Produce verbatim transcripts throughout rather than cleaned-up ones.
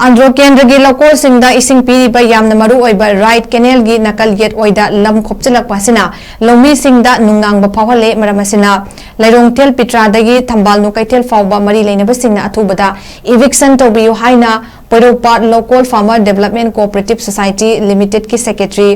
ꯑꯟꯗ꯭ꯔꯣ ꯀꯦꯟꯗ꯭ꯔꯒꯤ ꯂꯧꯀꯣꯜꯁꯤꯡꯗ ꯏꯁꯤꯡ ꯄꯤꯔꯤꯕ ꯌꯥꯝꯅ ꯃꯔꯨ ꯑꯣꯏꯕ ꯔꯥꯏꯠ ꯀꯦꯅꯦꯜꯒꯤ ꯅꯥꯀꯜ ꯌꯦꯠ ꯑꯣꯏꯗ ꯂꯝ ꯈꯣꯞꯆꯤꯜꯂꯛꯄ ꯑꯁꯤꯅ ꯂꯧꯃꯤꯁꯤꯡꯗ ꯅꯨꯡꯅꯥꯡꯕ ꯐꯥꯎꯍꯜꯂꯦ꯫ ꯃꯔꯝ ꯑꯁꯤꯅ, ꯂꯩꯔꯣꯡꯊꯦꯜ ꯄꯤꯇ꯭ꯔꯥꯗꯒꯤ ꯊꯝꯕꯥꯜꯅꯨ ꯀꯩꯊꯦꯜ ꯐꯥꯎꯕ ꯃꯔꯤ ꯂꯩꯅꯕꯁꯤꯡꯅ ꯑꯊꯨꯕꯗ ꯏꯚꯤꯛꯁꯟ ꯇꯧꯕꯤꯌꯨ ꯍꯥꯏꯅ Poiroupat Loukol farmer development cooperative society ꯂꯤꯃꯤꯇꯦꯗꯀꯤ ꯁꯦꯀ꯭ꯔꯦꯇꯔꯤ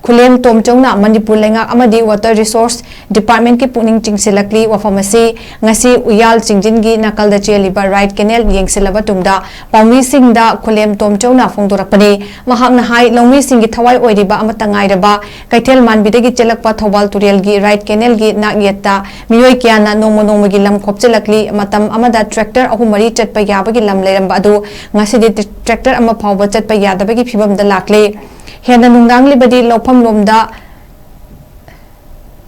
ꯈꯨꯂꯦꯝ ꯇꯣꯝꯆꯧꯅ ꯃꯅꯤꯄꯨꯔ ꯂꯩꯉꯥꯛ ꯑꯃꯗꯤ ꯋꯥꯇꯔ ꯔꯤꯁꯣꯔꯁ ꯗꯤꯄꯥꯔꯠꯃꯦꯟꯠꯀꯤ ꯄꯨꯛꯅꯤꯡ ꯆꯤꯡꯁꯤꯜꯂꯛꯂꯤ꯫ ꯋꯥꯐꯝ ꯑꯁꯤ ꯉꯁꯤ ꯎꯌꯥꯜ ꯆꯤꯡꯖꯤꯟꯒꯤ ꯅꯥꯀꯜꯗ ꯆꯦꯜꯂꯤꯕ ꯔꯥꯏꯠ ꯀꯦꯅꯦꯜ ꯌꯦꯡꯁꯤꯜꯂꯕ ꯇꯨꯡꯗ ꯄꯥꯎꯃꯤꯁꯤꯡꯗ ꯈꯨꯂꯦꯝ ꯇꯣꯝꯆꯧꯅ ꯐꯣꯡꯗꯣꯔꯛꯄꯅꯤ꯫ ꯃꯍꯥꯛꯅ ꯍꯥꯏ, ꯂꯧꯃꯤꯁꯤꯡꯒꯤ ꯊꯋꯥꯏ ꯑꯣꯏꯔꯤꯕ ꯑꯃꯠꯇ ꯉꯥꯏꯔꯕ ꯀꯩꯊꯦꯜ ꯃꯥꯟꯕꯤꯗꯒꯤ ꯆꯦꯜꯂꯛꯄ ꯊꯧꯕꯥꯜ ꯇꯨꯔꯦꯜꯒꯤ ꯔꯥꯏꯠ ꯀꯦꯅꯦꯜꯒꯤ ꯅꯥꯛ ꯌꯦꯠꯇ ꯃꯤꯑꯣꯏ ꯀꯌꯥꯅ ꯅꯣꯡꯃ ꯅꯣꯡꯃꯒꯤ ꯂꯝ ꯈꯣꯞꯆꯤꯜꯂꯛꯂꯤ꯫ ꯃꯇꯝ ꯑꯃꯗ ꯇ꯭ꯔꯦꯛꯇꯔ ꯑꯍꯨꯝ ꯃꯔꯤ ꯆꯠꯄ ꯌꯥꯕꯒꯤ ꯂꯝ ꯂꯩꯔꯝꯕ ꯑꯗꯨ ꯉꯁꯤꯗꯤ ꯇ꯭ꯔꯦꯛꯇꯔ ꯑꯃ ꯐꯥꯎꯕ ꯆꯠꯄ ꯌꯥꯗꯕꯒꯤ ꯐꯤꯕꯝꯗ ꯂꯥꯛꯂꯤ꯫ ꯍꯦꯟꯅ ꯅꯨꯡꯅꯥꯡꯂꯤꯕꯗꯤ ꯂꯧꯐꯝ ꯂꯣꯝꯗ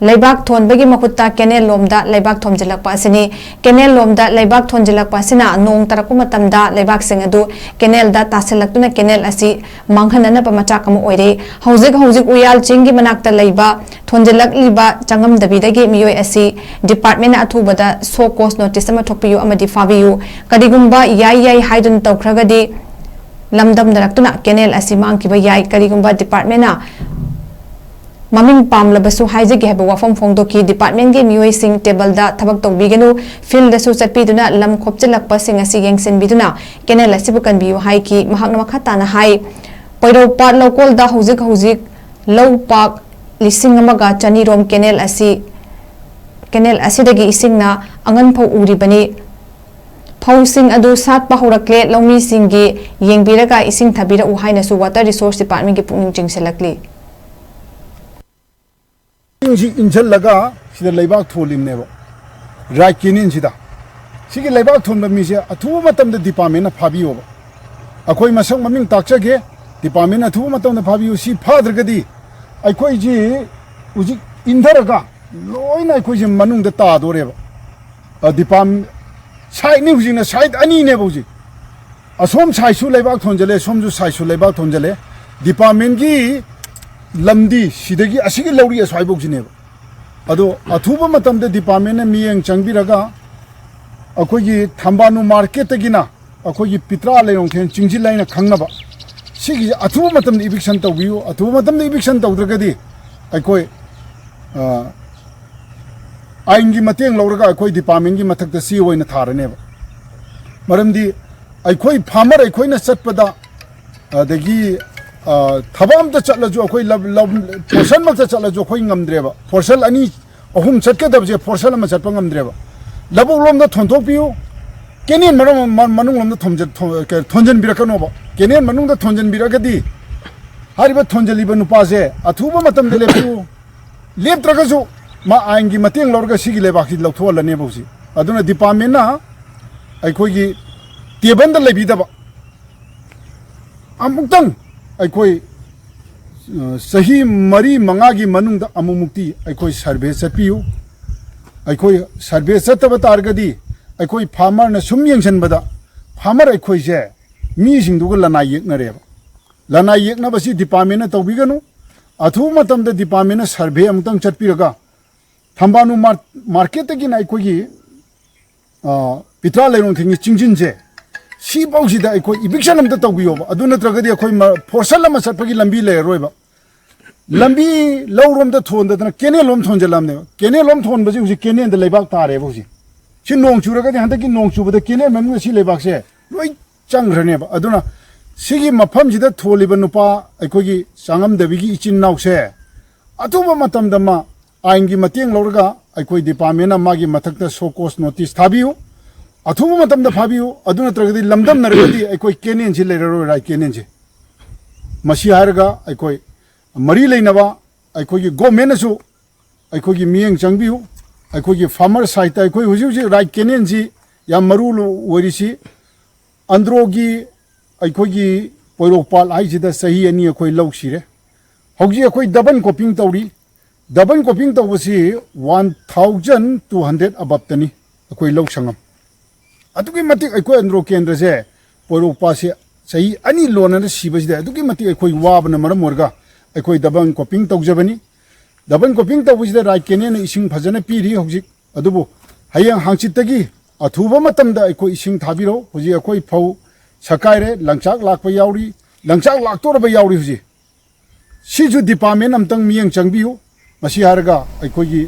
ꯂꯩꯕꯥꯛ ꯊꯣꯟꯕꯒꯤ ꯃꯍꯨꯠꯇ ꯀꯦꯅꯦꯜ ꯂꯣꯝꯗ ꯂꯩꯕꯥꯛ ꯊꯣꯝꯖꯤꯜꯂꯛꯄ ꯑꯁꯤꯅꯤ꯫ ꯀꯦꯅꯦꯜ ꯂꯣꯝꯗ ꯂꯩꯕꯥꯛ ꯊꯣꯟꯖꯤꯜꯂꯛꯄ ꯑꯁꯤꯅ ꯅꯣꯡ ꯇꯥꯔꯛꯄ ꯃꯇꯝꯗ ꯂꯩꯕꯥꯛꯁꯤꯡ ꯑꯗꯨ ꯀꯦꯅꯦꯜꯗ ꯇꯥꯁꯤꯜꯂꯛꯇꯨꯅ ꯀꯦꯅꯦꯜ ꯑꯁꯤ ꯃꯥꯡꯍꯟꯅꯅꯕ ꯃꯆꯥꯛ ꯑꯃ ꯑꯣꯏꯔꯦ꯫ ꯍꯧꯖꯤꯛ ꯍꯧꯖꯤꯛ ꯎꯌꯥꯜ ꯆꯤꯡꯒꯤ ꯃꯅꯥꯛꯇ ꯂꯩꯕ ꯊꯣꯟꯖꯤꯜꯂꯛꯂꯤꯕ ꯆꯪꯉꯝꯗꯕꯤꯗꯒꯤ ꯃꯤꯑꯣꯏ ꯑꯁꯤ ꯗꯤꯄꯥꯔꯠꯃꯦꯟꯅ ꯑꯊꯨꯕꯗ ꯁꯣ ꯀꯣꯁ ꯅꯣꯇꯤꯁ ꯑꯃ ꯊꯣꯛꯄꯤꯌꯨ ꯑꯃꯗꯤ ꯐꯥꯕꯤꯌꯨ꯫ ꯀꯔꯤꯒꯨꯝꯕ ꯌꯥꯏ ꯌꯥꯏ ꯍꯥꯏꯗꯨꯅ ꯇꯧꯈ꯭ꯔꯒꯗꯤ ꯂꯝꯗꯝꯅꯔꯛꯇꯨꯅ ꯀꯦꯅꯦꯜ ꯑꯁꯤ ꯃꯥꯡꯈꯤꯕ ꯌꯥꯏ꯫ ꯀꯔꯤꯒꯨꯝꯕ ꯗꯤꯄꯥꯔꯠꯃꯦꯟꯅ ꯃꯃꯤꯡ ꯄꯥꯝꯂꯕꯁꯨ ꯍꯥꯏꯖꯒꯦ ꯍꯥꯏꯕ ꯋꯥꯐꯝ ꯐꯣꯡꯗꯣꯛꯈꯤ꯫ ꯗꯤꯄꯥꯔꯠꯃꯦꯟꯒꯤ ꯃꯤꯑꯣꯏꯁꯤꯡ ꯇꯦꯕꯜꯗ ꯊꯕꯛ ꯇꯧꯕꯤꯒꯅꯨ, ꯐꯤꯜꯗꯁꯨ ꯆꯠꯄꯤꯗꯨꯅ ꯂꯝ ꯈꯣꯞꯆꯤꯜꯂꯛꯄꯁꯤꯡ ꯑꯁꯤ ꯌꯦꯡꯁꯤꯟꯕꯤꯗꯨꯅ ꯀꯦꯅꯦꯜ ꯑꯁꯤꯕꯨ ꯀꯟꯕꯤꯌꯨ ꯍꯥꯏꯈꯤ꯫ ꯃꯍꯥꯛꯅ ꯃꯈꯥ ꯇꯥꯅ ꯍꯥꯏ, ꯄꯣꯏꯔꯧꯄꯥꯠ ꯂꯧꯀꯣꯜꯗ ꯍꯧꯖꯤꯛ ꯍꯧꯖꯤꯛ ꯂꯧ ꯄꯥꯛ ꯂꯤꯁꯤꯡ ꯑꯃꯒ ꯆꯅꯤꯔꯣꯝ ꯀꯦꯅꯦꯜ ꯑꯁꯤ, ꯀꯦꯅꯦꯜ ꯑꯁꯤꯗꯒꯤ ꯏꯁꯤꯡꯅ ꯑꯉꯟ ꯐꯧ ꯎꯔꯤꯕꯅꯤ꯫ ꯐꯧꯁꯤꯡ ꯑꯗꯨ ꯁꯥꯠꯄ ꯍꯧꯔꯛꯂꯦ꯫ ꯂꯧꯃꯤꯁꯤꯡꯒꯤ ꯌꯦꯡꯕꯤꯔꯒ ꯏꯁꯤꯡ ꯊꯥꯕꯤꯔꯛꯎ ꯍꯥꯏꯅꯁꯨ ꯋꯥꯇꯔ ꯔꯤꯁꯣꯔꯁ ꯗꯤꯄꯥꯔꯠꯃꯦꯟꯒꯤ ꯄꯨꯛꯅꯤꯡ ꯆꯤꯡꯁꯤꯜꯂꯛꯂꯤ꯫ ꯏꯁꯤꯡꯁꯤ ꯏꯟꯁꯤꯜꯂꯒ ꯁꯤꯗ ꯂꯩꯕꯥꯛ ꯊꯣꯜꯂꯤꯕꯅꯦꯕ, ꯔꯥꯏꯠ ꯀꯦꯅꯦꯜꯁꯤꯗ꯫ ꯁꯤꯒꯤ ꯂꯩꯕꯥꯛ ꯊꯣꯟꯕ ꯃꯤꯁꯦ ꯑꯊꯨꯕ ꯃꯇꯝꯗ ꯗꯤꯄꯥꯔꯠꯃꯦꯟꯅ ꯐꯥꯕꯤꯌꯣꯕ꯫ ꯑꯩꯈꯣꯏ ꯃꯁꯛ ꯃꯃꯤꯡ ꯇꯥꯛꯆꯒꯦ, ꯗꯤꯄꯥꯔꯠꯃꯦꯟꯅ ꯑꯊꯨꯕ ꯃꯇꯝꯗ ꯐꯥꯕꯤꯌꯨ꯫ ꯁꯤ ꯐꯥꯗ꯭ꯔꯒꯗꯤ ꯑꯩꯈꯣꯏꯁꯤ ꯍꯧꯖꯤꯛ ꯏꯟꯊꯔꯒ ꯂꯣꯏꯅ ꯑꯩꯈꯣꯏꯁꯦ ꯃꯅꯨꯡꯗ ꯇꯥꯗꯣꯔꯦꯕ꯫ ꯑ, ꯗꯤꯄꯥꯔꯠ-, ꯁꯥꯏꯠꯅꯤ ꯍꯧꯖꯤꯛꯅ, ꯁꯥꯏꯠ ꯑꯅꯤꯅꯦꯕ ꯍꯧꯖꯤꯛ꯫ ꯑꯁꯣꯝ ꯁꯥꯏꯠꯁꯨ ꯂꯩꯕꯥꯛ ꯊꯣꯟꯖꯜꯂꯦ, ꯁꯣꯝꯁꯨ ꯁꯥꯏꯠꯁꯨ ꯂꯩꯕꯥꯛ ꯊꯣꯟꯖꯜꯂꯦ꯫ ꯗꯤꯄꯥꯔꯠꯃꯦꯟꯒꯤ ꯂꯝꯗꯤ ꯁꯤꯗꯒꯤ ꯑꯁꯤꯒꯤ ꯂꯧꯔꯤ ꯑꯁ꯭ꯋꯥꯏꯐꯧꯁꯤꯅꯦꯕ꯫ ꯑꯗꯣ ꯑꯊꯨꯕ ꯃꯇꯝꯗ ꯗꯤꯄꯥꯔꯠꯃꯦꯟꯅ ꯃꯤꯠꯌꯦꯡ ꯆꯪꯕꯤꯔꯒ ꯑꯩꯈꯣꯏꯒꯤ ꯊꯝꯕꯥꯅꯨ ꯃꯥꯔꯀꯦꯠꯇꯒꯤꯅ ꯑꯩꯈꯣꯏꯒꯤ ꯄꯤꯇ꯭ꯔꯥ ꯂꯩꯔꯣꯡꯊꯦꯟ ꯆꯤꯡꯖꯤꯜ ꯍꯥꯏꯅ ꯈꯪꯅꯕ, ꯁꯤꯒꯤꯁꯦ ꯑꯊꯨꯕ ꯃꯇꯝꯗ eviction ꯇꯧꯕꯤꯌꯨ꯫ ꯑꯊꯨꯕ ꯃꯇꯝꯗ eviction ꯇꯧꯗ꯭ꯔꯒꯗꯤ ꯑꯩꯈꯣꯏ, ꯑ, ꯑꯥꯏꯟꯒꯤ ꯃꯇꯦꯡ ꯂꯧꯔꯒ ꯑꯩꯈꯣꯏ departmentꯀꯤ ꯃꯊꯛꯇ ꯆꯦ ꯑꯣꯏꯅ ꯊꯥꯔꯅꯦꯕ꯫ ꯃꯔꯝꯗꯤ ꯑꯩꯈꯣꯏ farmer ꯑꯩꯈꯣꯏꯅ ꯆꯠꯄꯗ, ꯑꯗꯒꯤ, ꯑ, ꯊꯕꯛ ꯑꯝꯇ ꯆꯠꯂꯁꯨ ꯑꯩꯈꯣꯏ ꯂꯝ, ꯂꯝ, ꯐꯣꯔꯁꯟꯃꯛꯇ ꯆꯠꯂꯁꯨ ꯑꯩꯈꯣꯏ ꯉꯝꯗ꯭ꯔꯦꯕ꯫ ꯐꯣꯔꯁꯟ ꯑꯅꯤ, ꯑꯍꯨꯝ ꯆꯠꯀꯗꯕꯁꯦ ꯐꯣꯔꯁꯟ ꯑꯃ ꯆꯠꯄ ꯉꯝꯗ꯭ꯔꯦꯕ꯫ ꯂꯧꯕꯨꯛ ꯂꯣꯝꯗ ꯊꯣꯟꯊꯣꯛꯄꯤꯌꯨ, ꯀꯦꯅꯦꯜ ꯃꯔꯝ-, ꯃ-, ꯃꯅꯨꯡ ꯂꯣꯝꯗ ꯊꯣꯝꯖ-, ꯊꯣ-, ꯀ-, ꯊꯣꯟꯖꯟꯕꯤꯔꯛꯀꯅꯣꯕ꯫ ꯀꯦꯅꯦꯜ ꯃꯅꯨꯡꯗ ꯊꯣꯟꯖꯟꯕꯤꯔꯒꯗꯤ ꯍꯥꯏꯔꯤꯕ ꯊꯣꯟꯖꯜꯂꯤꯕ ꯅꯨꯄꯥꯁꯦ ꯑꯊꯨꯕ ꯃꯇꯝꯗ ꯂꯦꯞꯄꯤꯌꯨ꯫ ꯂꯦꯞꯇ꯭ꯔꯒꯁꯨ ꯃꯥ ꯑꯥꯏꯟꯒꯤ ꯃꯇꯦꯡ ꯂꯧꯔꯒ ꯁꯤꯒꯤ ꯂꯩꯕꯥꯛꯁꯤ ꯂꯧꯊꯣꯛꯍꯜꯂꯅꯦꯕ ꯍꯧꯖꯤꯛ꯫ ꯑꯗꯨꯅ departmentꯅ ꯑꯩꯈꯣꯏꯒꯤ ꯇꯦꯕꯜꯗ ꯂꯩꯕꯤꯗꯕ, ꯑꯃꯨꯛꯇꯪ ꯑꯩꯈꯣꯏ, ꯑ, ꯆꯍꯤ ꯃꯔꯤ ꯃꯉꯥꯒꯤ ꯃꯅꯨꯡꯗ ꯑꯃꯨꯛꯃꯨꯛꯇꯤ ꯑꯩꯈꯣꯏ survey ꯆꯠꯄꯤꯌꯨ꯫ ꯑꯩꯈꯣꯏ survey ꯆꯠꯇꯕ ꯇꯥꯔꯒꯗꯤ ꯑꯩꯈꯣꯏ farmerꯅ ꯁꯨꯝ ꯌꯦꯡꯁꯤꯟꯕꯗ farmer ꯑꯩꯈꯣꯏꯁꯦ ꯃꯤꯁꯤꯡꯗꯨꯒ ꯂꯅꯥꯏ ꯌꯦꯛꯅꯔꯦꯕ꯫ ꯂꯅꯥꯏ ꯌꯦꯛꯅꯕꯁꯤ departmentꯅ ꯇꯧꯕꯤꯒꯅꯨ꯫ ꯑꯊꯨꯕ ꯃꯇꯝꯗ departmentꯅ survey ꯑꯃꯨꯛꯇꯪ ꯆꯠꯄꯤꯔꯒ ꯊꯝꯕꯥꯜꯅꯨ ꯃꯥꯔ-, marketꯇꯒꯤꯅ ꯑꯩꯈꯣꯏꯒꯤ, ꯑ, ꯄꯤꯇ꯭ꯔꯥ ꯂꯩꯔꯣꯡꯊꯦꯟꯒꯤ ꯆꯤꯡꯖꯤꯟꯁꯦ, ꯁꯤꯐꯧꯁꯤꯗ ꯑꯩꯈꯣꯏ eviction ꯑꯝꯇ ꯇꯧꯕꯤꯌꯣꯕ꯫ ꯑꯗꯨ ꯅꯠꯇ꯭ꯔꯒꯗꯤ ꯑꯩꯈꯣꯏ ꯃ-, ꯐꯣꯔꯁꯟ ꯑꯃ ꯆꯠꯄꯒꯤ ꯂꯝꯕꯤ ꯂꯩꯔꯔꯣꯏꯕ꯫ ꯂꯝꯕꯤ ꯂꯧꯔꯣꯝꯗ ꯊꯣꯟꯗꯗꯅ ꯀꯦꯅꯦꯜ ꯂꯣꯝ ꯊꯣꯟꯖꯜꯂꯝꯅꯦꯕ꯫ ꯀꯦꯅꯦꯜ ꯂꯣꯝ ꯊꯣꯟꯕꯁꯦ ꯍꯧꯖꯤꯛ ꯀꯦꯅꯦꯜꯗ ꯂꯩꯕꯥꯛ ꯇꯥꯔꯦꯕ ꯍꯧꯖꯤꯛ꯫ ꯁꯤ ꯅꯣꯡ ꯆꯨꯔꯒꯗꯤ ꯍꯟꯗꯛꯀꯤ ꯅꯣꯡ ꯆꯨꯕꯗ ꯀꯦꯅꯦꯜ ꯃꯅꯨꯡꯗ ꯁꯤ ꯂꯩꯕꯥꯛꯁꯦ ꯂꯣꯏ ꯆꯪꯈ꯭ꯔꯅꯦꯕ꯫ ꯑꯗꯨꯅ ꯁꯤꯒꯤ ꯃꯐꯝꯁꯤꯗ ꯊꯣꯜꯂꯤꯕ ꯅꯨꯄꯥ ꯑꯩꯈꯣꯏꯒꯤ ꯆꯥꯉꯝꯗꯕꯤꯒꯤ ꯏꯆꯤꯟ ꯏꯅꯥꯎꯁꯦ ꯑꯊꯨꯕ ꯃꯇꯝꯗ ꯃꯥ ꯑꯥꯏꯟꯒꯤ ꯃꯇꯦꯡ ꯂꯧꯔꯒ ꯑꯩꯈꯣꯏ departmentꯅ ꯃꯥꯒꯤ ꯃꯊꯛꯇ show cause notice ꯊꯥꯕꯤꯌꯨ, ꯑꯊꯨꯕ ꯃꯇꯝꯗ ꯐꯥꯕꯤꯌꯨ꯫ ꯑꯗꯨ ꯅꯠꯇ꯭ꯔꯒꯗꯤ ꯂꯝꯗꯝꯅꯔꯒꯗꯤ ꯑꯩꯈꯣꯏ ꯀꯦꯅꯦꯜꯁꯤ ꯂꯩꯔꯔꯣꯏ, ꯔꯥꯏ ꯀꯦꯅꯦꯜꯁꯤ꯫ ꯃꯁꯤ ꯍꯥꯏꯔꯒ ꯑꯩꯈꯣꯏ ꯃꯔꯤ ꯂꯩꯅꯕ ꯑꯩꯈꯣꯏꯒꯤ governmentꯅꯁꯨ ꯑꯩꯈꯣꯏꯒꯤ ꯃꯤꯠꯌꯦꯡ ꯆꯪꯕꯤꯌꯨ꯫ ꯑꯩꯈꯣꯏꯒꯤ farmer sideꯇ ꯑꯩꯈꯣꯏ ꯍꯧꯖꯤꯛ ꯍꯧꯖꯤꯛ ꯔꯥꯏ ꯀꯦꯅꯦꯜꯁꯤ ꯌꯥꯝ ꯃꯔꯨ ꯑꯣꯏꯔꯤꯁꯤ꯫ ꯑꯟꯗ꯭ꯔꯣꯒꯤ ꯑꯩꯈꯣꯏꯒꯤ ꯄꯣꯏꯔꯣꯛꯄꯥꯠ ꯍꯥꯏꯁꯤꯗ ꯆꯍꯤ ꯑꯅꯤ ꯑꯩꯈꯣꯏ ꯂꯧ ꯁꯤꯔꯦ꯫ ꯍꯧꯖꯤꯛ ꯑꯩꯈꯣꯏ double cropping ꯇꯧꯔꯤ꯫ Double cropping ꯇꯧꯕꯁꯤ one thousand two hundred aboveꯇꯅꯤ ꯑꯩꯈꯣꯏ ꯂꯧ ꯁꯪꯉꯝ꯫ ꯑꯗꯨꯛꯀꯤ ꯃꯇꯤꯛ ꯑꯩꯈꯣꯏ ꯑꯟꯗ꯭ꯔꯣ ꯀꯦꯟꯗ꯭ꯔꯁꯦ ꯄꯣꯏꯔꯣꯛꯄꯥꯠꯁꯦ ꯆꯍꯤ ꯑꯅꯤ ꯂꯣꯟꯅꯅ ꯁꯤꯕꯁꯤꯗ ꯑꯗꯨꯛꯀꯤ ꯃꯇꯤꯛ ꯑꯩꯈꯣꯏ ꯋꯥꯕꯅ ꯃꯔꯝ ꯑꯣꯏꯔꯒ ꯑꯩꯈꯣꯏ double cropping ꯇꯧꯖꯕꯅꯤ꯫ Double cropping ꯇꯧꯕꯁꯤꯗ ꯔꯥꯏ ꯀꯦꯅꯦꯜꯅ ꯏꯁꯤꯡ ꯐꯖꯅ ꯄꯤꯔꯤ ꯍꯧꯖꯤꯛ꯫ ꯑꯗꯨꯕꯨ ꯍꯌꯦꯡ ꯍꯥꯡꯆꯤꯠꯇꯒꯤ ꯑꯊꯨꯕ ꯃꯇꯝꯗ ꯑꯩꯈꯣꯏ ꯏꯁꯤꯡ ꯊꯥꯕꯤꯔꯣ꯫ ꯍꯧꯖꯤꯛ ꯑꯩꯈꯣꯏ ꯐꯧ ꯁꯛꯀꯥꯏꯔꯦ, ꯂꯪꯆꯥꯛ ꯂꯥꯛꯄ ꯌꯥꯎꯔꯤ, ꯂꯪꯆꯥꯛ ꯂꯥꯛꯇꯣꯔꯕ ꯌꯥꯎꯔꯤ꯫ ꯍꯧꯖꯤꯛ ꯁꯤꯁꯨ department ꯑꯝꯇꯪ ꯃꯤꯠꯌꯦꯡ ꯆꯪꯕꯤꯌꯨ꯫ ꯃꯁꯤ ꯍꯥꯏꯔꯒ ꯑꯩꯈꯣꯏꯒꯤ